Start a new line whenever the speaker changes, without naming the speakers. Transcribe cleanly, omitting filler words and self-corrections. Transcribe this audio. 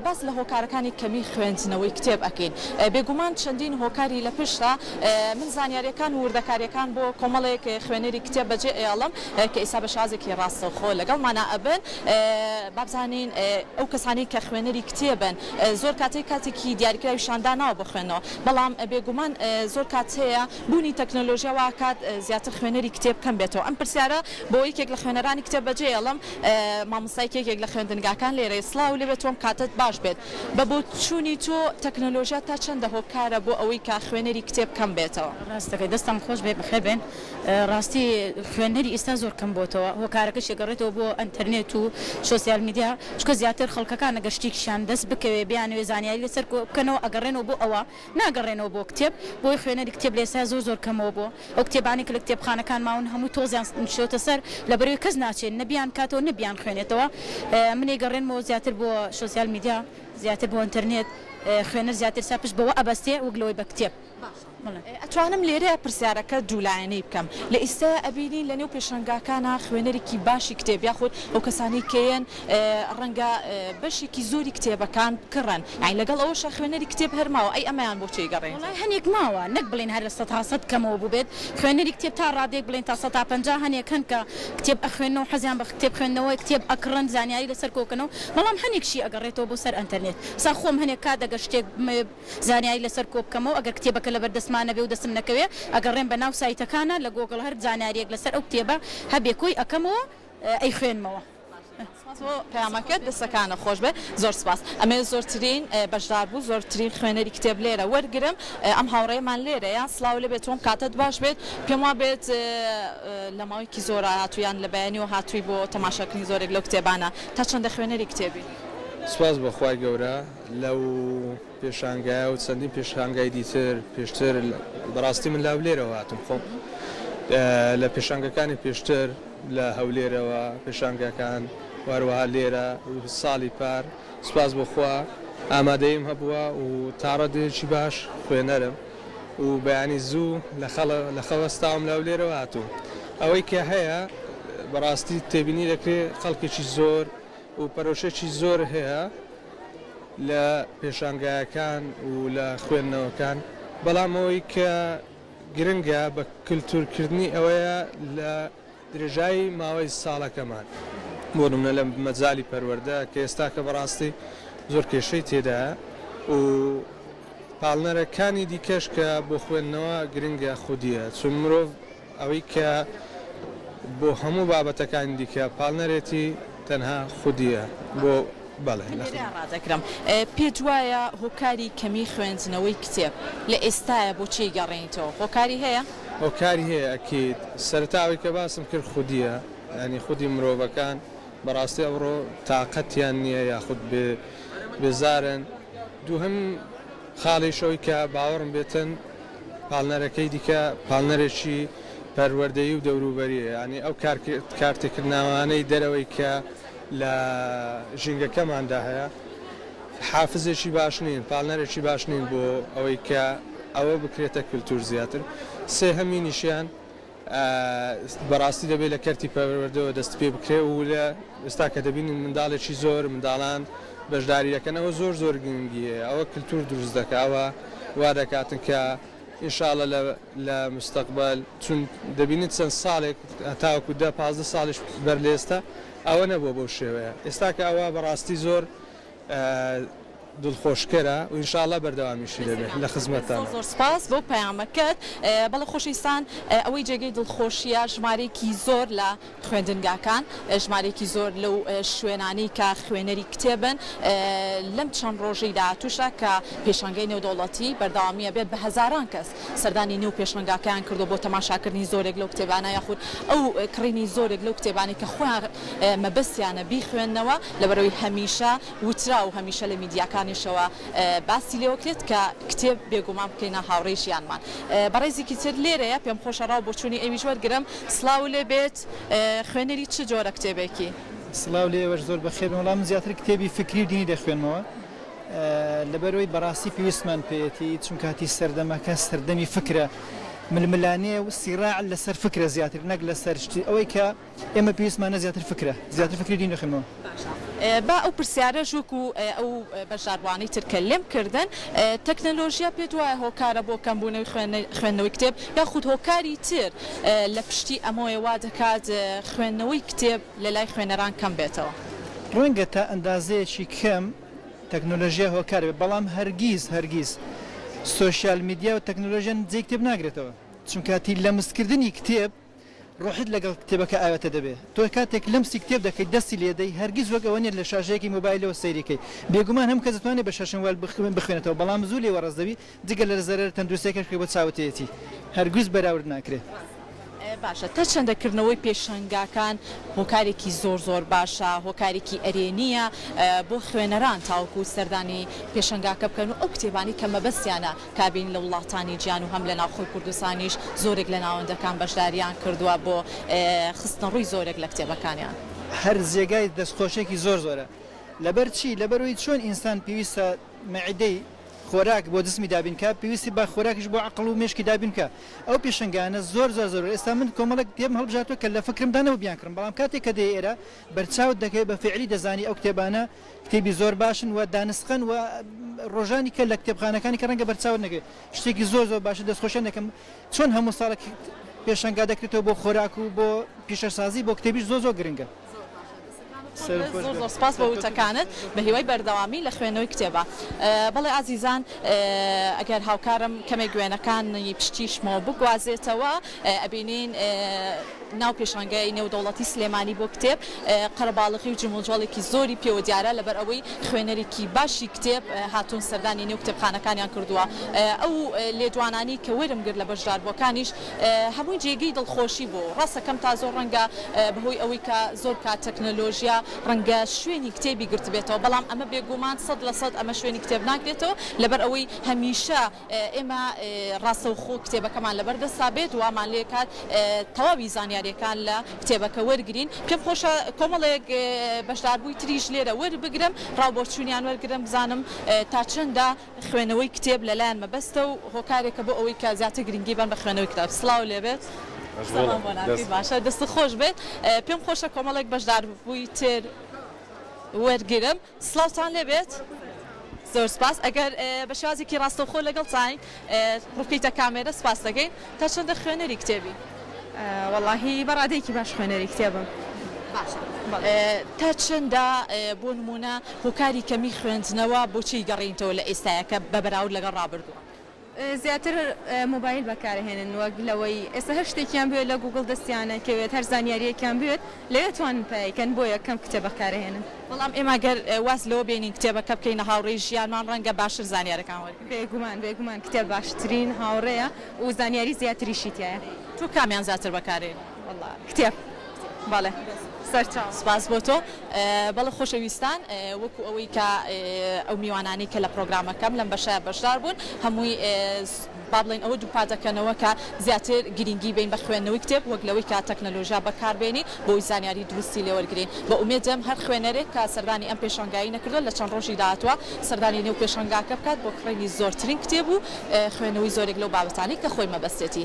باس لە هۆکارەکانی کەمی خوێندنەوەی کتێب ئەکەین بێگومان چەندین هۆکاری لە پشتە من زانیاریەکان و وردەکاریەکان بۆ کۆمەڵێک خوێنەری کتێب بەجێ ئەیەڵم کە ئیستا بە شازێکی ڕاستەوخۆ لەگەڵمانا ئەبن بابزانین ئەو کەسانەی کە خوێنەری کتێبن زۆر کاتێک کاتێکی دیاریکراویشان داناوە بۆ خوێندنەوە بەڵام بێگومان زۆر کات هەیە بوونی تەکنەلۆژیا وا ئەکات زیاتر خوێنەری کتێب کەم بێتەوە ئەم پرسیارە بۆ یەکێک لە خوێنەرانی کتێب بەجێ ئەڵم مامۆستایەکی یەکێک لە خوێندنگاکان لێرەیە سڵاو لێبێت تۆم کاتت باش بێت بە بۆچوونی تۆ تەکنەلۆژیا تا چەندە هۆکارە بۆ ئەوەی کە خوێنەری کتێب کەم بێتەوە؟
ڕاست دەکەی دەستتان خۆش بێت بەخێر بێن ڕاستی خوێنەری ئیستا زۆر کەم بۆتەوە هۆکارەکەشی ئەگەڕێتەوە بۆ ئەنتەرنێت و سۆسیال میدیا چونکە زیاتر خەڵکەکان ئەگەر شتێکیشیان دەست بکەوێ بیانەوێ زانیاری لەسەر کۆ بکەنەوە ئەگەڕێنەوە بۆ ئەوە ناگەڕێنەوە بۆ کتێب بۆیە خوێنەری کتێب لە ئێستا زۆر زۆر کەمەوە بۆ ئەو کتێبانەی کە لە کتێبخانەکان ماون هەمووی تۆزیان نشتۆتە سەر لەبەرئەوەی کەس ناچێت نە بیانکاتەوە نە بیانخوێنێتەوە من ئەیگەڕێنمەوە زیاتر بۆ سۆسیال میدیا زیاتر بۆ ئەنتەرنێت خوێنەر زیاتر ئێستا پشت بەوە ئەبەستێ وەک لەوەی بە کتێب.
ئەتوانم لێرەیا پرسیارەکە دوولایەنەی بکەم، لە ئیستایا ئەبینین لە نێو پێشانگاکانا خوێنەرێکی باشی کتێب یاخود ئەو کەسانەی کە یەن ڕەنگە بەشێکی زۆری کتێبەکان بکڕن یانی لەگەڵ ئەوەشا خوێنەری کتێب هەر ماوە ئەی ئەمەیان بۆ چی گەڕێنیتەوە؟
وەڵای هەنێک ماوە نەک بڵێین هەر لە سەتا سەد کەمەوە بووبێت خوێنەری کتێب تا ڕادەیەک بڵێین تا سەتا 50 هەنێک هەن کە کتێب ئەخوێننەوە حەزیان بە کتێب خوێندنەوەیە کتێب ئەکڕن زانیاری لەسەر کۆکەنەوە بەڵام هەنێکشی ئەگەڕێتەوە بۆ سەر ئەنتەرنێت سا خۆم هەنێک کات ئەگەر شتێک بمەوێ زانیاری لەسەر کۆبکەمەوە ئەگەر کتێبەکە لەبەر دەستما نەبێ و دەستم نەکەوێ ئەگەڕێم بە ناو سایتەکانا لە گۆگڵ هەر زانیاریەک لەسەر ئەو کتێبە هەبێ کۆی ئەکەمەوە ئەیخوێنمەوە.
سپاس بۆ پەیامەکەت دەستەکانت خۆش بێت زۆر سپاس ئەمەوێت زۆرترین بەشداربوو زۆرترین خوێنەری کتێب لێرە وەرگرم ئەم هاوڕێیەمان لێرەیە سڵاو لێبێت تۆم کاتت باش بێت پێم وابێت لە ماوەیەکی زۆرە هاتووی یان لە بەیانیەوە هاتووی بۆ تەماشاکردنی زۆرێک لەو کتێبانە تا چەندە خوێنەری کتێبی؟
سپاس بۆ خوای گەورە لەو پێشانگایە و چەندین پێشانگای دیتر پێشتر بەڕاستی من لە هەولێرەوە هاتم خۆم لە پێشانگەکانی پێشتر لە هەولێرەوە پێشانگاکان و هەروەها لێرە ساڵی پار سوپاس بۆ خوا ئامادەییم هەبووە و تاڕادەیەکی باش خوێنەرم و بەیانی زوو لە خەو هەستاوم لە هەولێرەوە هاتووم ئەوەی کە هەیە بەڕاستی تێبینی دەکرێ خەڵکێکی زۆر و پەرۆشێکی زۆر هەیە لە پێشانگایەکان و لە خوێندنەوەکان، بەڵام ئەوەی کە گرنگە بە کلتورکردنی ئەوەیە لە درێژایی ماوەی ساڵەکەمان بۆ نمونە لە مەجالی پەروەردە کە ئێستاکە بەڕاستی زۆر کێشەی تێدایە و پاڵنەرەکانی دیکەش کە بۆ خوێندنەوە گرنگە خودیە چون مرۆڤ ئەوەی کە بۆ هەموو بابەتەکانی دیکە پاڵنەرێتی تەنها خودییە بۆ بەڵێ
لە لێرەیا ڕادەگرم پێت وایە هۆکاری کەمی خوێندنەوەی کتێب لە ئێستایا بۆ چی ئەیگەڕێنیتەوە هۆکاری هەیە؟
هۆکاری هەیە ئەکید سەرەتا ئەوەی کە باسم کرد خودییە یانی خودی مرۆڤەکان بەڕاستی ئەوڕۆ تاقەتیان نییە یاخود بێ بێزارن دووهەم خاڵیش ئەوەی کە باوەڕم بێتن پاڵنەرەکەی دیکە پاڵنەرێکی پەروەردەیی و دەوروبەرییە، یانی ئەو کارتێکردنەوانەی دەرەوەی کە لە ژینگەکەماندا هەیە حافزێکی باش نین، پاڵنەرێکی باش نین بۆ ئەوەی کە ئەوە بکرێتە کلتور زیاتر. سێهەمینیشیان بەڕاستی دەبێت لە کەرتی پەروەردەوە دەست پێ بکرێت و لە ئێستا کە دەبینین منداڵێکی زۆر منداڵان بەشداری دەکەن ئەوە زۆر زۆر گرنگی هەیە ئەوە کلتور دروست دەکا ئەوە وا دەکاتن کە ئینشاءاللە لە لە مستەقبەل چون دەبینین چەند ساڵێک هەتاوەکو دە 15 ساڵیش بەر لە ئێستا ئەوە نەبووە بەو شێوەیە ئێستا کە ئەوە بەڕاستی زۆر دڵخۆشکەرە و ان شاء اللە بەردەوامیشی دەبێت لە خزمەتتان.
زۆر زۆر سپاس بۆ پەیامەکەت. بەڵێ خۆشەویستان ئەوەی جێگەی دڵخۆشیە ژمارەیەکی زۆر لە خوێندنگاکان ژمارەیەکی زۆر لەو شوێنانەی کە خوێنەری کتێبن لەم چەند ڕۆژەی داهاتووشدا کە پێشانگای نێودەوڵەتی بەردەوامیە بێت بە هەزاران کەس سەردانی نێو پێشانگاکەیان کردووە بۆ تەماشاکردنی زۆرێک لەو کتێبانە یاخود ئەو کڕینی زۆرێک لەو کتێبانەی کە خۆیان مەبەستیانە بیخوێننەوە لەبەرئەوەی هەمیشە وترا و هەمیشە لە میدیاکانیشەوە باسی لێوەکرێت کە کتێب بێگومان بکەینە هاوڕێی ژیانمان. بەڕێزیکی تر لێرەیە پێم خۆشە ڕاو بۆچوونی ئەویش وەرگرم. سڵاوو لێ بێت. خوێنەری چ جۆرە کتێبێکی؟
سڵاو لێ ئێوەش زۆر بەخێر بێن. وەڵا من زیاتر کتێبی فکری و دینی دەخوێنمەوە لەبەرئەوەی بەڕاستی پێویستمان پێیەتی چونکە هەتی سەردەمەکە سەردەمی فکرە ململانێ و سیڕاع لەسەر فکرە زیاتر نەک لەسەر شتی ئەوەی کە ئێمە پێویستمانە زیاتر فکرە زیاتر فکری دین دەخوێنمەوە.
باشە. با ئەو پرسیارەش وەکو ئەو بەشداربووانەی تر کە لێم کردن، تەکنەلۆژیا پێت وایە هۆکارە بۆ کەمبوونەوەی خوێندنەوەی کتێب یاخود هۆکاری تر لە پشتی ئەمەوەیە وا دەکات خوێندنەوەی کتێب لە لای خوێنەران کەم بێتەوە؟
ڕەنگە تا ئەندازەیەکی کەم تەکنۆلۆژیا هۆکار بێت، بەڵام هەرگیز هەرگیز سۆشیال میدیا و تەکنۆلۆژیا جێی کتێب ناگرێتەوە، چونکە لەمسکردنی کتێب ڕۆحت لەگەڵ کتێبەکە ئاوێتە دەبێ. تۆ کاتێک لەمسی کتێب دەکەی، دەستی لێدەی، هەرگیز وەک ئەوە نیە لە شاشەیەکی مۆبایلەوە سەیری کەی. بێگومان هەموو کەس دەتوانێ بە شاشەی مۆبایل بخوێنێتەوە، بەڵام زوو لێ وەڕەز دەبی، جگە لە زەرەرە تەندروستیەکەش کە بۆ چاوت هەیەتی. هەرگیز بەراورد ناکرێ.
باشە تا چەندە کردنەوەی پێشەنگاکان هۆکارێکی زۆر زۆر باشە، هۆکارێکی ئەرێنییە بۆ خوێنەران تاوەکو سەردانی پێشەنگاکە بکەن و ئەو کتێبانەی کە مەبەستیانە کابین لە وڵاتانی جیان و هەم لە ناوخۆی کوردستانیش زۆرێک لە ناوەندەکان بەشداریان کردووە بۆ خستنەڕووی زۆرێک لە کتێبەکانیان.
هەر جێگای دەستخۆشیەکی زۆر زۆرە. لەبەر چی؟ لەبەرئەوەی چۆن ئینسان پێویستە مەعیدەی خۆراک بۆ جسمی دابین کا پێویستی بە خۆراکیش بۆ عەقڵ و مێشکی دابین بکا. ئەو پێشەنگانە زۆر زۆر زەرورە. ئێستا من کۆمەڵێک کتێبم هەڵبژاردووە کە لە فکرمدا نەبوو بیانکڕم بەڵام کاتێک کە دێی ئێرە بەرچاوت دەکەوێت بە فیعلی دەزانی ئەو کتێبانە کتێبی زۆر باشن و دانسقەن و ڕۆژانی کە لە کتێبخانەکانی کە ڕەنگە بەرچاوت نەکەوێت شتێکی زۆر زۆر باشە دەستخۆشیان دەکەم چۆن هەموو ساڵێک پێشەنگا دەکرێتەوە بۆ خۆراک و بۆ پیشەسازی بۆ کتێبیش زۆر زۆر گرنگە.
زۆر زۆر سپاس بۆ وتەکانت بە هیوای بەردەوامی لە خوێندنەوەی کتێبە. بەڵێ ئازیزان ئەگەر هاوکارم کەمێک وێنەکانی پشتیشمەوە بگوازێتەوە ئەبینین ناو پێشانگای نێودەوڵەتی سلێمانی بۆ کتێب قەرەباڵغی و جموجۆڵێکی زۆری پێوە دیارە، لەبەر ئەوەی خوێنەرێکی باشی کتێب هاتوون سەردانی نێو کتێبخانەکانیان کردووە. ئەو لێدوانانەی کە وەرم گرت لە بەشداربووەکانیش هەمووی جێگەی دڵخۆشی بوو. ڕاستە کەم تا زۆر ڕەنگە بەهۆی ئەوەی کە زۆر کات تەکنەلۆژیا ڕەنگە شوێنی کتێبی گرتبێتەوە، بەڵام ئەمە بێگومان 100% ئەمە شوێنی کتێب ناگرێتەوە، لەبەر ئەوەی هەمیشە ئێمە ڕاستەوخۆ کتێبەکەمان لەبەر دەستا بێت وامان لێکات تەواوی زانیاریەکان لە کتێبەکە وەرگرین. پێم خۆشە کۆمەڵێک بەشداربووی تریش لێرە وەربگرم ڕاو بۆچوونیان وەرگرم بزانم تا چەندە خوێنەوەی کتێب لەلایان مەبەستە و هۆکارێکە بۆ ئەوەی کە زیاتر گرنگی بەن بە خوێنەوەی کتاب. سڵاو لێبێت. قسەمان بۆ ناکەی باشە دەستت خۆش بێت. پێم خۆشە کۆمەڵێک بەشداربووی تر وەرگرم. سڵاوتان لێبێت زۆر سپاس ئەگەر بە شێوازێکی ڕاستەوخۆ لەگەڵتاین ڕووبکەیتە کامێرە سپاس دەکەین تا چەندە خوێنەری کتێبی؟
وەڵاهی بە ڕادەیەکی باش خوێنەری کتێبم.
باشە تا چەندە بۆ نموونە هۆکاری کەمی خوێندنەوە بۆچی گەڕێنیتەوە لە ئێستایا کە بە بەراورد لەگەڵ ڕابردووە؟
زیاتر مۆبایل بەکارئەهێنن وەک لەوەی ئێستا هەر شتێکیان بوێت لە گوگڵ دەستیان ئەکەوێت هەر زانیاریەکیان بوێت لەوێ توانن پەیای کەن بۆیە کەم کتێب بەکارئەهێنن.
بەڵام ئێمە گەر واز لەوە بێنین کتێبەکە بکەینە هاوڕێی ژیانمان ڕەنگە باشتر زانیارەکان وەرگرین.
بێگومان بێگومان کتێب باشترین هاوڕێیە و زانیاری زیاتریشی تیایە.
تۆ کامیان زیاتر بەکارئێنی؟
وەڵا کتێب بەڵێ سەرچاوە.
سپاس بۆ تۆ. بەڵێ خۆشەویستان وەکو ئەوەی کە ئەو میوانانەی کە لە پرۆگرامەکەم لەم بەشە بەشدار بوون هەمووی با بڵێین ئەوە دووپات دەکەنەوە کە زیاتر گرینگی بەین بە خوێندنەوەی کتێب وەک لەوەی کە تەکنەلۆژیا بەکار بێنین بۆ ئەوەی زانیاری دروستی لێ وەرگرین. بە ئومێدم هەر خوێنەرێک کە سەردانی ئەم پێشانگایەی نەکردووە لە چەند ڕۆژی داهاتووە سەردانی نێو پێشانگاکە بکات بۆ کڕینی زۆرترین کتێب و خوێندنەوەی زۆرێک لەو بابەتانەی کە خۆی مەبەستێتی.